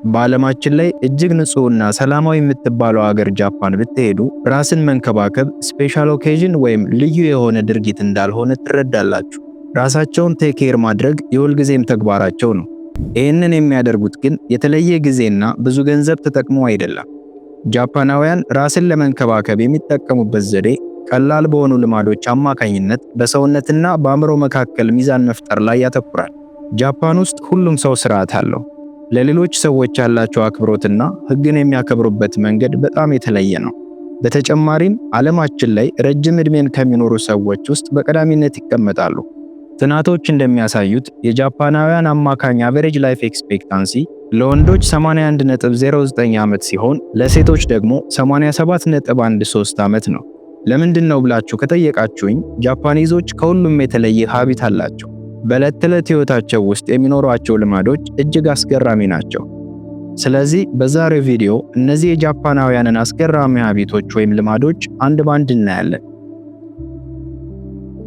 በዓለማችን ላይ እጅግ ንጹህና ሰላማዊ የምትባለው ሀገር ጃፓን ብትሄዱ ራስን መንከባከብ special occasion ወይም ልዩ የሆነ ድርጊት እንዳልሆነ ትረዳላችሁ። ራሳቸውን take care ማድረግ የሁልጊዜም ተግባራቸው ነው። ይህንን የሚያደርጉት ግን የተለየ ጊዜና ብዙ ገንዘብ ተጠቅመው አይደለም። ጃፓናውያን ራስን ለመንከባከብ የሚጠቀሙበት ዘዴ ቀላል በሆኑ ልማዶች አማካኝነት በሰውነትና በአእምሮ መካከል ሚዛን መፍጠር ላይ ያተኩራል። ጃፓን ውስጥ ሁሉም ሰው ስርዓት አለው። ለሌሎች ሰዎች ያላቸው አክብሮትና ሕግን የሚያከብሩበት መንገድ በጣም የተለየ ነው። በተጨማሪም ዓለማችን ላይ ረጅም ዕድሜን ከሚኖሩ ሰዎች ውስጥ በቀዳሚነት ይቀመጣሉ። ጥናቶች እንደሚያሳዩት የጃፓናውያን አማካኝ average life expectancy ለወንዶች 81.09 ዓመት ሲሆን ለሴቶች ደግሞ 87.13 ዓመት ነው። ለምንድን ነው ብላችሁ ከጠየቃችሁኝ Japanese ኦች ከሁሉም የተለየ habit አላቸው። በዕለት ተዕለት ሕይወታቸው ውስጥ የሚኖሯቸው ልማዶች እጅግ አስገራሚ ናቸው። ስለዚህ በዛሬው ቪዲዮ እነዚህ የጃፓናውያንን አስገራሚ habit ኦች ወይም ልማዶች አንድ ባንድ እናያለን።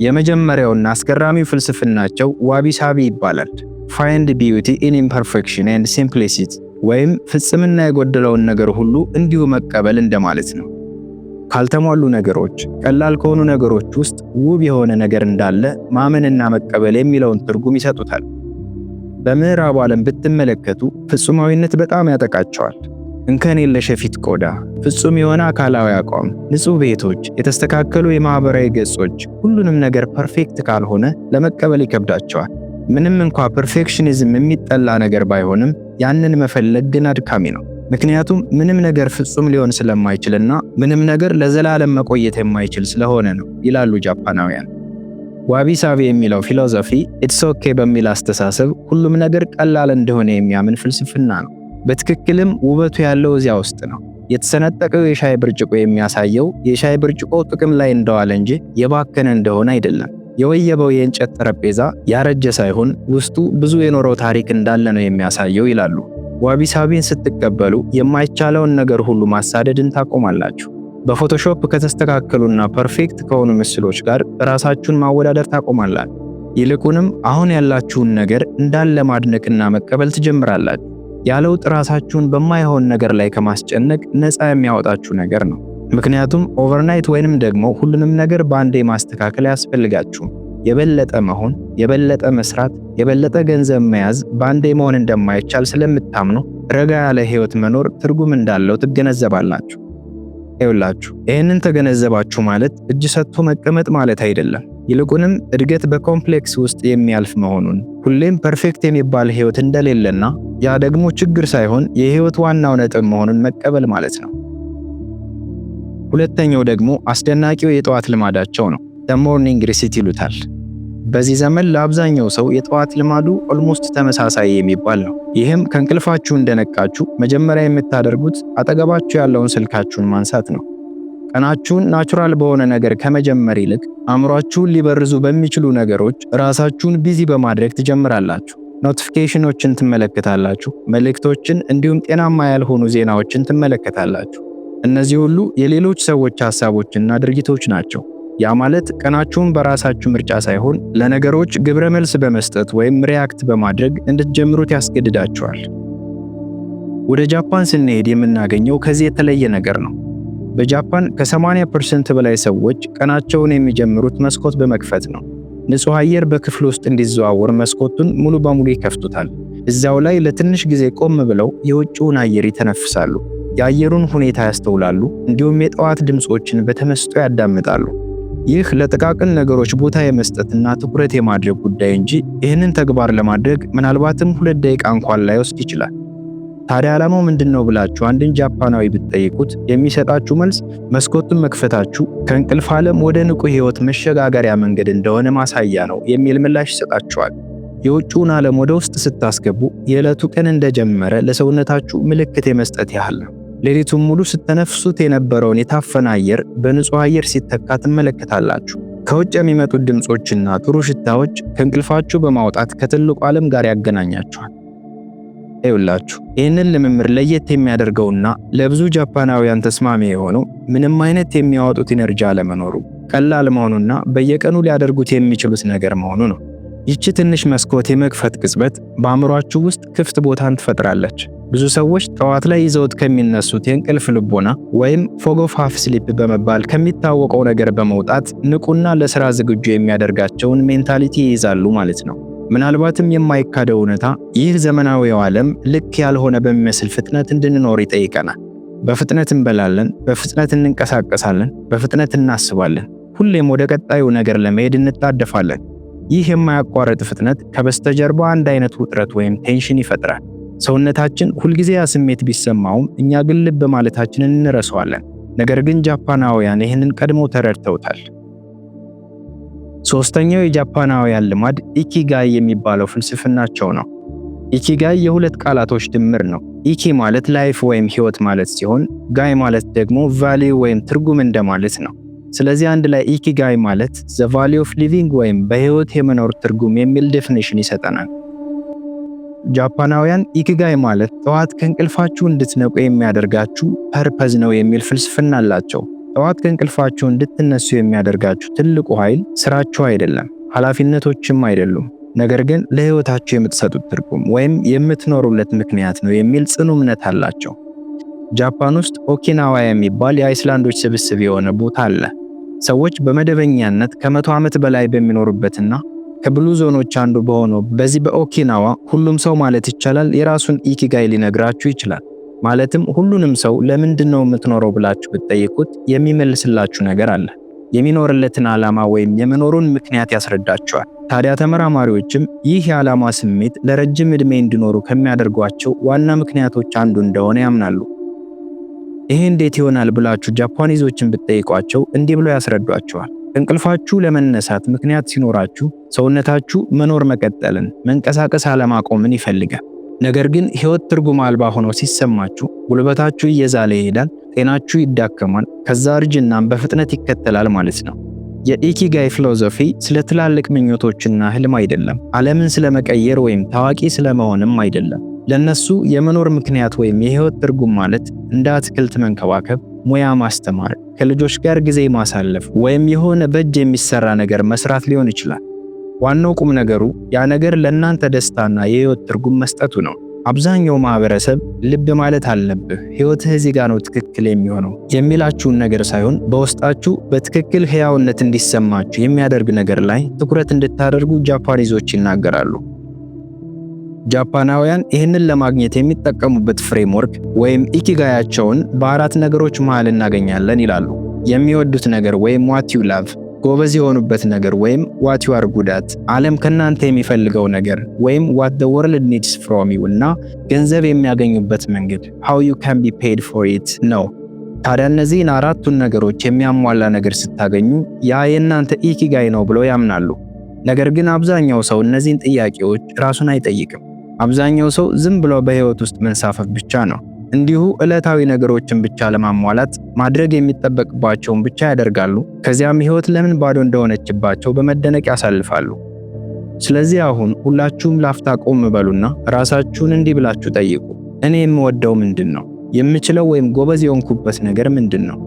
የመጀመሪያውና አስገራሚው ፍልስፍናቸው ዋቢ ሳቢ ይባላል። Find beauty in imperfection and simplicity ወይም ፍጽምና የጎደለውን ነገር ሁሉ እንዲሁ መቀበል እንደማለት ነው። ካልተሟሉ ነገሮች፣ ቀላል ከሆኑ ነገሮች ውስጥ ውብ የሆነ ነገር እንዳለ ማመንና መቀበል የሚለውን ትርጉም ይሰጡታል። በምዕራቡ ዓለም ብትመለከቱ ፍጹማዊነት በጣም ያጠቃቸዋል። እንከን የለሽ የፊት ቆዳ፣ ፍጹም የሆነ አካላዊ አቋም፣ ንጹህ ቤቶች፣ የተስተካከሉ የማህበራዊ ገጾች፣ ሁሉንም ነገር perfect ካልሆነ ለመቀበል ይከብዳቸዋል። ምንም እንኳ perfectionism የሚጠላ ነገር ባይሆንም ያንን መፈለግ ግን አድካሚ ነው። ምክንያቱም ምንም ነገር ፍጹም ሊሆን ስለማይችልና ምንም ነገር ለዘላለም መቆየት የማይችል ስለሆነ ነው ይላሉ ጃፓናውያን። ዋቢ ሳቢ የሚለው philosophy it's okay በሚል አስተሳሰብ ሁሉም ነገር ቀላል እንደሆነ የሚያምን ፍልስፍና ነው። በትክክልም ውበቱ ያለው እዚያ ውስጥ ነው። የተሰነጠቀው የሻይ ብርጭቆ የሚያሳየው የሻይ ብርጭቆ ጥቅም ላይ እንደዋለ እንጂ የባከነ እንደሆነ አይደለም። የወየበው የእንጨት ጠረጴዛ ያረጀ ሳይሆን ውስጡ ብዙ የኖረው ታሪክ እንዳለ ነው የሚያሳየው ይላሉ። ዋቢ ሳቢን ስትቀበሉ የማይቻለውን ነገር ሁሉ ማሳደድን ታቆማላችሁ። በ Photoshop ከተስተካከሉና perfect ከሆኑ ምስሎች ጋር ራሳችሁን ማወዳደር ታቆማላችሁ። ይልቁንም አሁን ያላችሁን ነገር እንዳለ ማድነቅና መቀበል ትጀምራላችሁ። ያ ለውጥ ራሳችሁን በማይሆን ነገር ላይ ከማስጨነቅ ነፃ የሚያወጣችሁ ነገር ነው። ምክንያቱም overnight ወይንም ደግሞ ሁሉንም ነገር በአንዴ ማስተካከል አያስፈልጋችሁም። የበለጠ መሆን፣ የበለጠ መስራት፣ የበለጠ ገንዘብ መያዝ በአንዴ መሆን እንደማይቻል ስለምታምኑ ረጋ ያለ ህይወት መኖር ትርጉም እንዳለው ትገነዘባላችሁ። ይኸውላችሁ፣ ይህንን ተገነዘባችሁ ማለት እጅ ሰጥቶ መቀመጥ ማለት አይደለም። ይልቁንም እድገት በ complex ውስጥ የሚያልፍ መሆኑን፣ ሁሌም perfect የሚባል ህይወት እንደሌለና ያ ደግሞ ችግር ሳይሆን የህይወት ዋናው ነጥብ መሆኑን መቀበል ማለት ነው። ሁለተኛው ደግሞ አስደናቂው የጠዋት ልማዳቸው ነው። The morning reset ይሉታል። በዚህ ዘመን ለአብዛኛው ሰው የጠዋት ልማዱ almost ተመሳሳይ የሚባል ነው። ይህም ከእንቅልፋችሁ እንደነቃችሁ መጀመሪያ የምታደርጉት አጠገባችሁ ያለውን ስልካችሁን ማንሳት ነው። ቀናችሁን natural በሆነ ነገር ከመጀመር ይልቅ አእምሯችሁን ሊበርዙ በሚችሉ ነገሮች ራሳችሁን busy በማድረግ ትጀምራላችሁ። Notification ኦችን ትመለከታላችሁ፣ መልእክቶችን፣ እንዲሁም ጤናማ ያልሆኑ ዜናዎችን ትመለከታላችሁ። እነዚህ ሁሉ የሌሎች ሰዎች ሀሳቦችና ድርጊቶች ናቸው። ያ ማለት ቀናችሁን በራሳችሁ ምርጫ ሳይሆን ለነገሮች ግብረ መልስ በመስጠት ወይም react በማድረግ እንድትጀምሩት ያስገድዳችኋል። ወደ ጃፓን ስንሄድ የምናገኘው ከዚህ የተለየ ነገር ነው። በጃፓን ከ80% በላይ ሰዎች ቀናቸውን የሚጀምሩት መስኮት በመክፈት ነው። ንጹህ አየር በክፍል ውስጥ እንዲዘዋወር መስኮቱን ሙሉ በሙሉ ይከፍቱታል። እዚያው ላይ ለትንሽ ጊዜ ቆም ብለው የውጭውን አየር ይተነፍሳሉ። የአየሩን ሁኔታ ያስተውላሉ፣ እንዲሁም የጠዋት ድምፆችን በተመስጦ ያዳምጣሉ። ይህ ለጥቃቅን ነገሮች ቦታ የመስጠትና ትኩረት የማድረግ ጉዳይ እንጂ ይህንን ተግባር ለማድረግ ምናልባትም 2 ደቂቃ እንኳን ላይወስድ ይችላል። ታዲያ ዓላማው ምንድን ነው ብላችሁ አንድን ጃፓናዊ ብትጠይቁት የሚሰጣችሁ መልስ መስኮቱን መክፈታችሁ ከእንቅልፍ ዓለም ወደ ንቁ ሕይወት መሸጋገሪያ መንገድ እንደሆነ ማሳያ ነው የሚል ምላሽ ይሰጣችኋል። የውጭውን ዓለም ወደ ውስጥ ስታስገቡ የዕለቱ ቀን እንደጀመረ ለሰውነታችሁ ምልክት የመስጠት ያህል ነው። ሌሊቱን ሙሉ ስትተነፍሱት የነበረውን የታፈነ አየር በንጹህ አየር ሲተካ ትመለከታላችሁ። ከውጭ የሚመጡት ድምፆችና ጥሩ ሽታዎች ከእንቅልፋችሁ በማውጣት ከትልቁ ዓለም ጋር ያገናኛችኋል። ይኸውላችሁ፣ ይህንን ልምምድ ለየት የሚያደርገውና ለብዙ ጃፓናውያን ተስማሚ የሆነው ምንም አይነት የሚያወጡት energy አለመኖሩ፣ ቀላል መሆኑና በየቀኑ ሊያደርጉት የሚችሉት ነገር መሆኑ ነው። ይቺ ትንሽ መስኮት የመክፈት ቅጽበት በአእምሯችሁ ውስጥ ክፍት ቦታን ትፈጥራለች። ብዙ ሰዎች ጠዋት ላይ ይዘውት ከሚነሱት የእንቅልፍ ልቦና ወይም fog of half sleep በመባል ከሚታወቀው ነገር በመውጣት ንቁና ለስራ ዝግጁ የሚያደርጋቸውን mentality ይይዛሉ ማለት ነው። ምናልባትም የማይካደው እውነታ ይህ ዘመናዊው ዓለም ልክ ያልሆነ በሚመስል ፍጥነት እንድንኖር ይጠይቀናል። በፍጥነት እንበላለን፣ በፍጥነት እንንቀሳቀሳለን፣ በፍጥነት እናስባለን። ሁሌም ወደ ቀጣዩ ነገር ለመሄድ እንጣደፋለን። ይህ የማያቋርጥ ፍጥነት ከበስተጀርባ አንድ አይነት ውጥረት ወይም tension ይፈጥራል። ሰውነታችን ሁልጊዜ ያ ስሜት ቢሰማውም እኛ ግን ልብ ማለታችንን እንረሳዋለን። ነገር ግን ጃፓናውያን ይህንን ቀድመው ተረድተውታል። ሶስተኛው የጃፓናውያን ልማድ ኢኪጋይ የሚባለው ፍልስፍናቸው ነው። ኢኪጋይ የሁለት ቃላቶች ድምር ነው። ኢኪ ማለት life ወይም ህይወት ማለት ሲሆን ጋይ ማለት ደግሞ value ወይም ትርጉም እንደማለት ነው። ስለዚህ አንድ ላይ ኢኪጋይ ማለት the value of living ወይም በህይወት የመኖር ትርጉም የሚል definition ይሰጠናል። ጃፓናውያን ኢኪጋይ ማለት ጠዋት ከእንቅልፋችሁ እንድትነቁ የሚያደርጋችሁ purpose ነው የሚል ፍልስፍና አላቸው። ጠዋት ከእንቅልፋችሁ እንድትነሱ የሚያደርጋችሁ ትልቁ ኃይል ስራችሁ አይደለም፣ ኃላፊነቶችም አይደሉም፣ ነገር ግን ለህይወታችሁ የምትሰጡት ትርጉም ወይም የምትኖሩለት ምክንያት ነው የሚል ጽኑ እምነት አላቸው። ጃፓን ውስጥ ኦኪናዋ የሚባል የ island ኦች ስብስብ የሆነ ቦታ አለ። ሰዎች በመደበኛነት ከ100 ዓመት በላይ በሚኖሩበትና ከ blue zone ኦች አንዱ በሆነው በዚህ በኦኪናዋ ሁሉም ሰው ማለት ይቻላል የራሱን ኢኪጋይ ሊነግራችሁ ይችላል። ማለትም ሁሉንም ሰው ለምንድን ነው የምትኖረው ብላችሁ ብትጠይቁት የሚመልስላችሁ ነገር አለ። የሚኖርለትን ዓላማ ወይም የመኖሩን ምክንያት ያስረዳችኋል። ታዲያ ተመራማሪዎችም ይህ የዓላማ ስሜት ለረጅም ዕድሜ እንዲኖሩ ከሚያደርጓቸው ዋና ምክንያቶች አንዱ እንደሆነ ያምናሉ። ይሄ እንዴት ይሆናል ብላችሁ Japanese ኦችን ብትጠይቋቸው እንዲህ ብለው ያስረዷችኋል። ከእንቅልፋችሁ ለመነሳት ምክንያት ሲኖራችሁ ሰውነታችሁ መኖር መቀጠልን፣ መንቀሳቀስ አለማቆምን ይፈልጋል። ነገር ግን ህይወት ትርጉም አልባ ሆኖ ሲሰማችሁ ጉልበታችሁ እየዛለ ይሄዳል፣ ጤናችሁ ይዳከማል፣ ከዛ እርጅናም በፍጥነት ይከተላል ማለት ነው። የኢኪጋይ philosophy ስለ ትላልቅ ምኞቶችና ህልም አይደለም፣ ዓለምን ስለመቀየር ወይም ታዋቂ ስለመሆንም አይደለም። ለነሱ የመኖር ምክንያት ወይም የህይወት ትርጉም ማለት እንደ አትክልት መንከባከብ፣ ሙያ ማስተማር፣ ከልጆች ጋር ጊዜ ማሳለፍ ወይም የሆነ በእጅ የሚሰራ ነገር መስራት ሊሆን ይችላል። ዋናው ቁም ነገሩ ያ ነገር ለእናንተ ደስታና የህይወት ትርጉም መስጠቱ ነው። አብዛኛው ማህበረሰብ ልብ ማለት አለብህ፣ ህይወትህ እዚህ ጋር ነው ትክክል የሚሆነው የሚላችሁን ነገር ሳይሆን በውስጣችሁ በትክክል ህያውነት እንዲሰማችሁ የሚያደርግ ነገር ላይ ትኩረት እንድታደርጉ Japanese ኦች ይናገራሉ። ጃፓናውያን ይህንን ለማግኘት የሚጠቀሙበት framework ወይም ኢኪጋያቸውን በአራት ነገሮች መሃል እናገኛለን ይላሉ። የሚወዱት ነገር ወይም what you love፣ ጎበዝ የሆኑበት ነገር ወይም what you are good at፣ ዓለም ከእናንተ የሚፈልገው ነገር ወይም what the world needs from you እና ገንዘብ የሚያገኙበት መንገድ how you can be paid for it ነው። ታዲያ እነዚህን አራቱን ነገሮች የሚያሟላ ነገር ስታገኙ ያ የእናንተ ኢኪጋይ ነው ብለው ያምናሉ። ነገር ግን አብዛኛው ሰው እነዚህን ጥያቄዎች ራሱን አይጠይቅም። አብዛኛው ሰው ዝም ብሎ በህይወት ውስጥ መንሳፈፍ ብቻ ነው። እንዲሁ ዕለታዊ ነገሮችን ብቻ ለማሟላት ማድረግ የሚጠበቅባቸውን ብቻ ያደርጋሉ። ከዚያም ህይወት ለምን ባዶ እንደሆነችባቸው በመደነቅ ያሳልፋሉ። ስለዚህ አሁን ሁላችሁም ላፍታ ቆም በሉና ራሳችሁን እንዲህ ብላችሁ ጠይቁ። እኔ የምወደው ምንድን ነው? የምችለው ወይም ጎበዝ የሆንኩበት ነገር ምንድን ነው?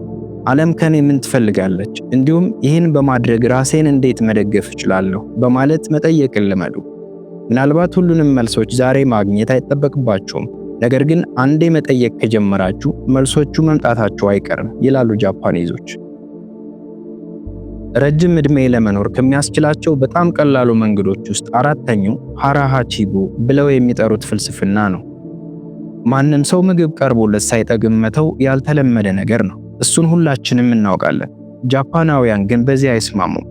ዓለም ከኔ ምን ትፈልጋለች? እንዲሁም ይህን በማድረግ ራሴን እንዴት መደገፍ እችላለሁ? በማለት መጠየቅን ልመዱ። ምናልባት ሁሉንም መልሶች ዛሬ ማግኘት አይጠበቅባችሁም። ነገር ግን አንዴ መጠየቅ ከጀመራችሁ መልሶቹ መምጣታቸው አይቀርም ይላሉ Japanese ኦች። ረጅም ዕድሜ ለመኖር ከሚያስችላቸው በጣም ቀላሉ መንገዶች ውስጥ አራተኛው ሃራሃቺቡ ብለው የሚጠሩት ፍልስፍና ነው። ማንም ሰው ምግብ ቀርቦለት ሳይጠግብ መተው ያልተለመደ ነገር ነው። እሱን ሁላችንም እናውቃለን። ጃፓናውያን ግን በዚህ አይስማሙም።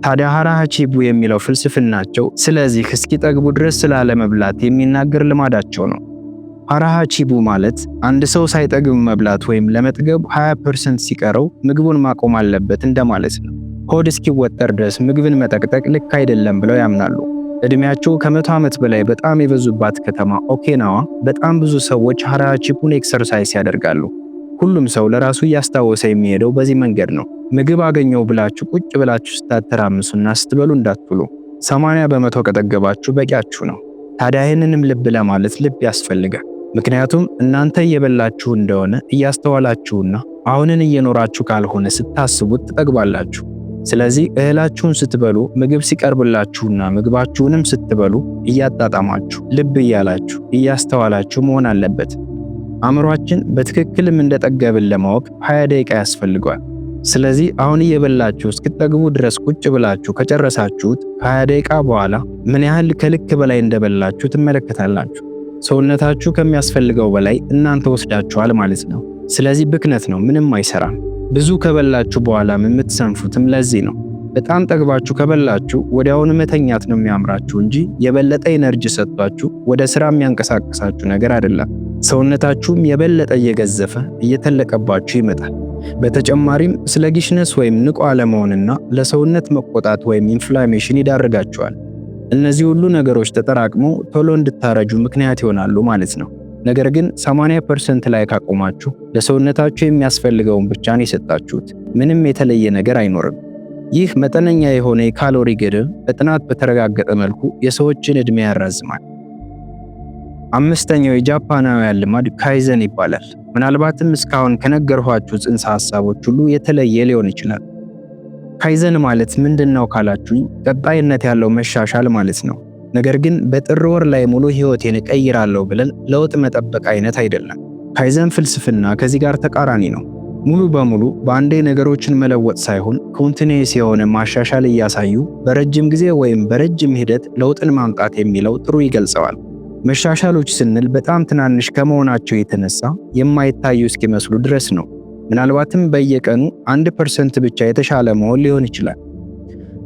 ታዲያ ሃራሃቺቡ የሚለው ፍልስፍናቸው ስለዚህ እስኪጠግቡ ድረስ ስላለመብላት የሚናገር ልማዳቸው ነው። ሃራሃቺቡ ማለት አንድ ሰው ሳይጠግብ መብላት ወይም ለመጥገብ 20% ሲቀረው ምግቡን ማቆም አለበት እንደማለት ነው። ሆድ እስኪወጠር ድረስ ምግብን መጠቅጠቅ ልክ አይደለም ብለው ያምናሉ። እድሜያቸው ከ100 ዓመት በላይ በጣም የበዙባት ከተማ ኦኪናዋ በጣም ብዙ ሰዎች ሃራሃቺቡን exercise ያደርጋሉ። ሁሉም ሰው ለራሱ እያስታወሰ የሚሄደው በዚህ መንገድ ነው። ምግብ አገኘው ብላችሁ ቁጭ ብላችሁ ስታተራምሱና ስትበሉ እንዳትውሉ። 80% ከጠገባችሁ በቂያችሁ ነው። ታዲያ ይህንንም ልብ ለማለት ልብ ያስፈልጋል። ምክንያቱም እናንተ እየበላችሁ እንደሆነ እያስተዋላችሁና አሁንን እየኖራችሁ ካልሆነ ስታስቡት ትጠግባላችሁ። ስለዚህ እህላችሁን ስትበሉ፣ ምግብ ሲቀርብላችሁና ምግባችሁንም ስትበሉ እያጣጣማችሁ፣ ልብ እያላችሁ፣ እያስተዋላችሁ መሆን አለበት። አእምሯችን በትክክልም እንደጠገብን ለማወቅ 20 ደቂቃ ያስፈልገዋል። ስለዚህ አሁን እየበላችሁ እስክትጠግቡ ድረስ ቁጭ ብላችሁ ከጨረሳችሁት ከ20 ደቂቃ በኋላ ምን ያህል ከልክ በላይ እንደበላችሁ ትመለከታላችሁ። ሰውነታችሁ ከሚያስፈልገው በላይ እናንተ ወስዳችኋል ማለት ነው። ስለዚህ ብክነት ነው፣ ምንም አይሰራም። ብዙ ከበላችሁ በኋላም የምትሰንፉትም ለዚህ ነው። በጣም ጠግባችሁ ከበላችሁ ወዲያውኑ መተኛት ነው የሚያምራችሁ እንጂ የበለጠ energy ሰጥቷችሁ ወደ ስራ የሚያንቀሳቅሳችሁ ነገር አይደለም። ሰውነታችሁም የበለጠ እየገዘፈ እየተለቀባችሁ ይመጣል። በተጨማሪም sluggishness ወይም ንቁ አለመሆንና ለሰውነት መቆጣት ወይም inflammation ይዳርጋችኋል። እነዚህ ሁሉ ነገሮች ተጠራቅመው ቶሎ እንድታረጁ ምክንያት ይሆናሉ ማለት ነው። ነገር ግን 80% ላይ ካቆማችሁ ለሰውነታችሁ የሚያስፈልገውን ብቻ ነው የሰጣችሁት። ምንም የተለየ ነገር አይኖርም። ይህ መጠነኛ የሆነ የካሎሪ ገደብ በጥናት በተረጋገጠ መልኩ የሰዎችን ዕድሜ ያራዝማል። አምስተኛው የጃፓናውያን ልማድ ካይዘን ይባላል። ምናልባትም እስካሁን ከነገርኋችሁ ጽንሰ ሐሳቦች ሁሉ የተለየ ሊሆን ይችላል። ካይዘን ማለት ምንድነው ካላችሁኝ፣ ቀጣይነት ያለው መሻሻል ማለት ነው። ነገር ግን በጥር ወር ላይ ሙሉ ህይወቴን እቀይራለሁ ብለን ለውጥ መጠበቅ አይነት አይደለም። ካይዘን ፍልስፍና ከዚህ ጋር ተቃራኒ ነው። ሙሉ በሙሉ በአንዴ ነገሮችን መለወጥ ሳይሆን continuous የሆነ ማሻሻል እያሳዩ በረጅም ጊዜ ወይም በረጅም ሂደት ለውጥን ማምጣት የሚለው ጥሩ ይገልጸዋል። መሻሻሎች ስንል በጣም ትናንሽ ከመሆናቸው የተነሳ የማይታዩ እስኪመስሉ ድረስ ነው። ምናልባትም በየቀኑ 1% ብቻ የተሻለ መሆን ሊሆን ይችላል።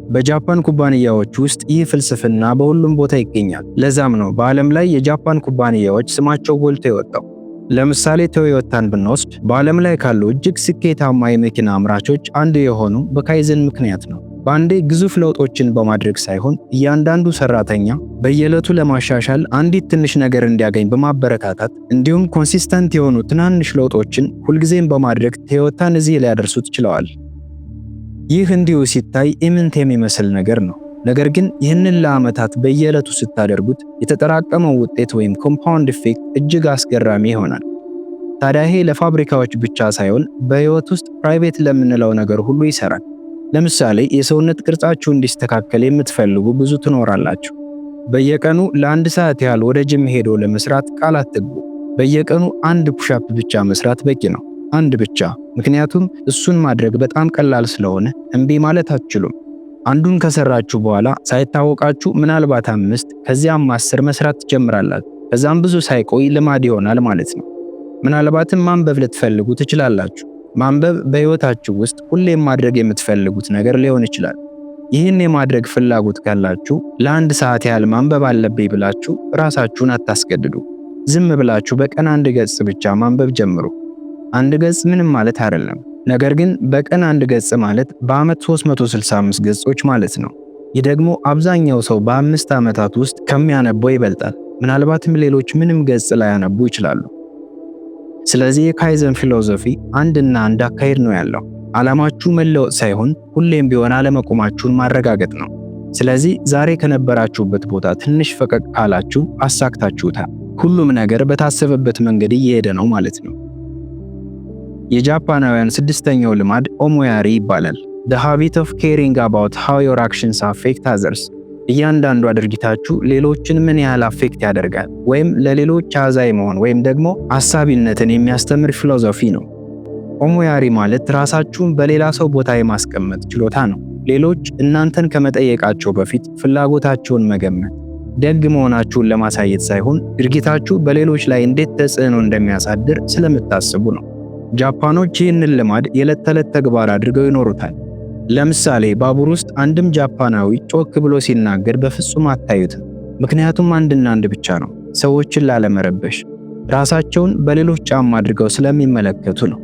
በጃፓን ኩባንያዎች ውስጥ ይህ ፍልስፍና በሁሉም ቦታ ይገኛል። ለዛም ነው በዓለም ላይ የጃፓን ኩባንያዎች ስማቸው ጎልቶ የወጣው። ለምሳሌ ቶዮታን ብንወስድ በዓለም ላይ ካሉ እጅግ ስኬታማ የመኪና አምራቾች አንዱ የሆኑ በካይዘን ምክንያት ነው። በአንዴ ግዙፍ ለውጦችን በማድረግ ሳይሆን እያንዳንዱ ሰራተኛ በየዕለቱ ለማሻሻል አንዲት ትንሽ ነገር እንዲያገኝ በማበረታታት፣ እንዲሁም consistent የሆኑ ትናንሽ ለውጦችን ሁልጊዜም በማድረግ ቶዮታን እዚህ ሊያደርሱት ችለዋል። ይህ እንዲሁ ሲታይ ኢምንት የሚመስል ነገር ነው። ነገር ግን ይህንን ለዓመታት በየዕለቱ ስታደርጉት የተጠራቀመው ውጤት ወይም compound effect እጅግ አስገራሚ ይሆናል። ታዲያ ይሄ ለፋብሪካዎች ብቻ ሳይሆን በህይወት ውስጥ private ለምንለው ነገር ሁሉ ይሰራል። ለምሳሌ የሰውነት ቅርጻችሁ እንዲስተካከል የምትፈልጉ ብዙ ትኖራላችሁ። በየቀኑ ለአንድ ሰዓት ያህል ወደ ጅም ሄዶ ለመስራት ቃል አትግቡ። በየቀኑ አንድ push-up ብቻ መስራት በቂ ነው። አንድ ብቻ። ምክንያቱም እሱን ማድረግ በጣም ቀላል ስለሆነ እምቢ ማለት አትችሉም። አንዱን ከሰራችሁ በኋላ ሳይታወቃችሁ ምናልባት አምስት፣ ከዚያም 10 መስራት ትጀምራላችሁ። ከዛም ብዙ ሳይቆይ ልማድ ይሆናል ማለት ነው። ምናልባትም ማንበብ ልትፈልጉ ትችላላችሁ። ማንበብ በህይወታችሁ ውስጥ ሁሌም ማድረግ የምትፈልጉት ነገር ሊሆን ይችላል። ይህን የማድረግ ፍላጎት ካላችሁ ለአንድ ሰዓት ያህል ማንበብ አለብኝ ብላችሁ ራሳችሁን አታስገድዱ። ዝም ብላችሁ በቀን አንድ ገጽ ብቻ ማንበብ ጀምሩ። አንድ ገጽ ምንም ማለት አይደለም። ነገር ግን በቀን አንድ ገጽ ማለት በዓመት 365 ገጾች ማለት ነው። ይህ ደግሞ አብዛኛው ሰው በ5 ዓመታት ውስጥ ከሚያነበው ይበልጣል። ምናልባትም ሌሎች ምንም ገጽ ላያነቡ ይችላሉ። ስለዚህ የካይዘን philosophy አንድና አንድ አካሄድ ነው ያለው። ዓላማችሁ መለወጥ ሳይሆን ሁሌም ቢሆን አለመቆማችሁን ማረጋገጥ ነው። ስለዚህ ዛሬ ከነበራችሁበት ቦታ ትንሽ ፈቀቅ ካላችሁ አሳክታችሁታል። ሁሉም ነገር በታሰበበት መንገድ እየሄደ ነው ማለት ነው። የጃፓናውያን ስድስተኛው ልማድ ኦሞያሪ ይባላል። The habit of caring about how your actions affect others። እያንዳንዷ ድርጊታችሁ ሌሎችን ምን ያህል affect ያደርጋል ወይም ለሌሎች አዛኝ መሆን ወይም ደግሞ አሳቢነትን የሚያስተምር philosophy ነው። ኦሞያሪ ማለት ራሳችሁን በሌላ ሰው ቦታ የማስቀመጥ ችሎታ ነው። ሌሎች እናንተን ከመጠየቃቸው በፊት ፍላጎታቸውን መገመት፣ ደግ መሆናችሁን ለማሳየት ሳይሆን ድርጊታችሁ በሌሎች ላይ እንዴት ተጽዕኖ እንደሚያሳድር ስለምታስቡ ነው። ጃፓኖች ይህንን ልማድ የዕለት ተዕለት ተግባር አድርገው ይኖሩታል። ለምሳሌ ባቡር ውስጥ አንድም ጃፓናዊ ጮክ ብሎ ሲናገር በፍጹም አታዩትም። ምክንያቱም አንድና አንድ ብቻ ነው፣ ሰዎችን ላለመረበሽ። ራሳቸውን በሌሎች ጫማ አድርገው ስለሚመለከቱ ነው።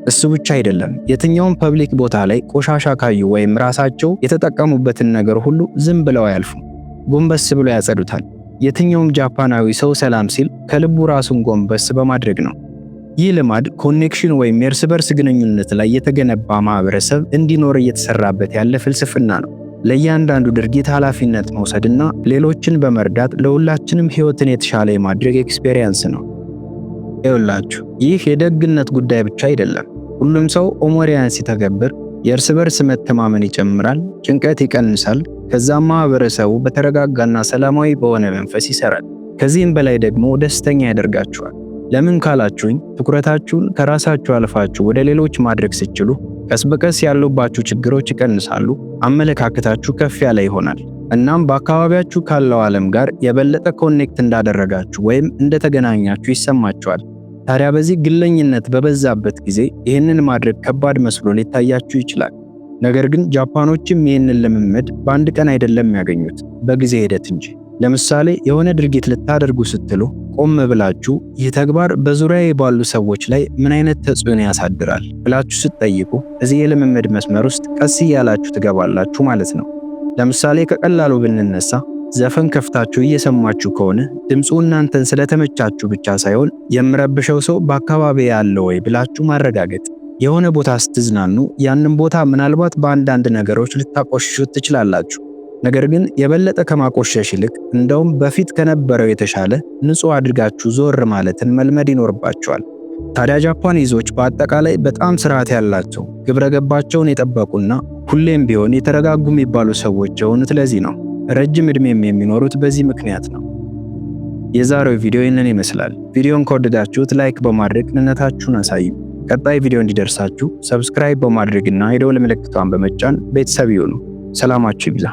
እሱ ብቻ አይደለም፣ የትኛውም public ቦታ ላይ ቆሻሻ ካዩ ወይም ራሳቸው የተጠቀሙበትን ነገር ሁሉ ዝም ብለው አያልፉም። ጎንበስ ብለው ያጸዱታል። የትኛውም ጃፓናዊ ሰው ሰላም ሲል ከልቡ ራሱን ጎንበስ በማድረግ ነው። ይህ ልማድ connection ወይም የእርስ በርስ ግንኙነት ላይ የተገነባ ማህበረሰብ እንዲኖር እየተሰራበት ያለ ፍልስፍና ነው። ለእያንዳንዱ ድርጊት ኃላፊነት መውሰድና ሌሎችን በመርዳት ለሁላችንም ህይወትን የተሻለ የማድረግ experience ነው። ይኸውላችሁ ይህ የደግነት ጉዳይ ብቻ አይደለም። ሁሉም ሰው ኦሞሪያን ሲተገብር የእርስ በርስ መተማመን ይጨምራል፣ ጭንቀት ይቀንሳል። ከዛም ማህበረሰቡ በተረጋጋና ሰላማዊ በሆነ መንፈስ ይሰራል። ከዚህም በላይ ደግሞ ደስተኛ ያደርጋችኋል። ለምን ካላችሁኝ ትኩረታችሁን ከራሳችሁ አልፋችሁ ወደ ሌሎች ማድረግ ስትችሉ ቀስ በቀስ ያሉባችሁ ችግሮች ይቀንሳሉ፣ አመለካከታችሁ ከፍ ያለ ይሆናል። እናም በአካባቢያችሁ ካለው ዓለም ጋር የበለጠ connect እንዳደረጋችሁ ወይም እንደተገናኛችሁ ይሰማችኋል። ታዲያ በዚህ ግለኝነት በበዛበት ጊዜ ይህንን ማድረግ ከባድ መስሎ ሊታያችሁ ይችላል። ነገር ግን ጃፓኖችም ይህንን ልምምድ በአንድ ቀን አይደለም ያገኙት፣ በጊዜ ሂደት እንጂ። ለምሳሌ የሆነ ድርጊት ልታደርጉ ስትሉ ቆም ብላችሁ ይህ ተግባር በዙሪያዬ ባሉ ሰዎች ላይ ምን አይነት ተጽዕኖ ያሳድራል ብላችሁ ስትጠይቁ እዚህ የልምምድ መስመር ውስጥ ቀስ እያላችሁ ትገባላችሁ ማለት ነው። ለምሳሌ ከቀላሉ ብንነሳ ዘፈን ከፍታችሁ እየሰማችሁ ከሆነ ድምፁ እናንተን ስለተመቻችሁ ብቻ ሳይሆን የምረብሸው ሰው በአካባቢዬ አለ ወይ ብላችሁ ማረጋገጥ። የሆነ ቦታ ስትዝናኑ ያንን ቦታ ምናልባት በአንዳንድ ነገሮች ልታቆሽሹት ትችላላችሁ። ነገር ግን የበለጠ ከማቆሸሽ ይልቅ እንደውም በፊት ከነበረው የተሻለ ንጹህ አድርጋችሁ ዞር ማለትን መልመድ ይኖርባችኋል። ታዲያ ጃፓኒዞች በአጠቃላይ በጣም ስርዓት ያላቸው፣ ግብረ ገባቸውን የጠበቁና ሁሌም ቢሆን የተረጋጉ የሚባሉ ሰዎች የሆኑት ለዚህ ነው። ረጅም ዕድሜም የሚኖሩት በዚህ ምክንያት ነው። የዛሬው ቪዲዮ ይህንን ይመስላል። ቪዲዮን ከወደዳችሁት like በማድረግ ቅንነታችሁን አሳዩ። ቀጣይ ቪዲዮ እንዲደርሳችሁ subscribe በማድረግና የደወል ምልክቷን በመጫን ቤተሰብ ይሁኑ። ሰላማችሁ ይብዛ።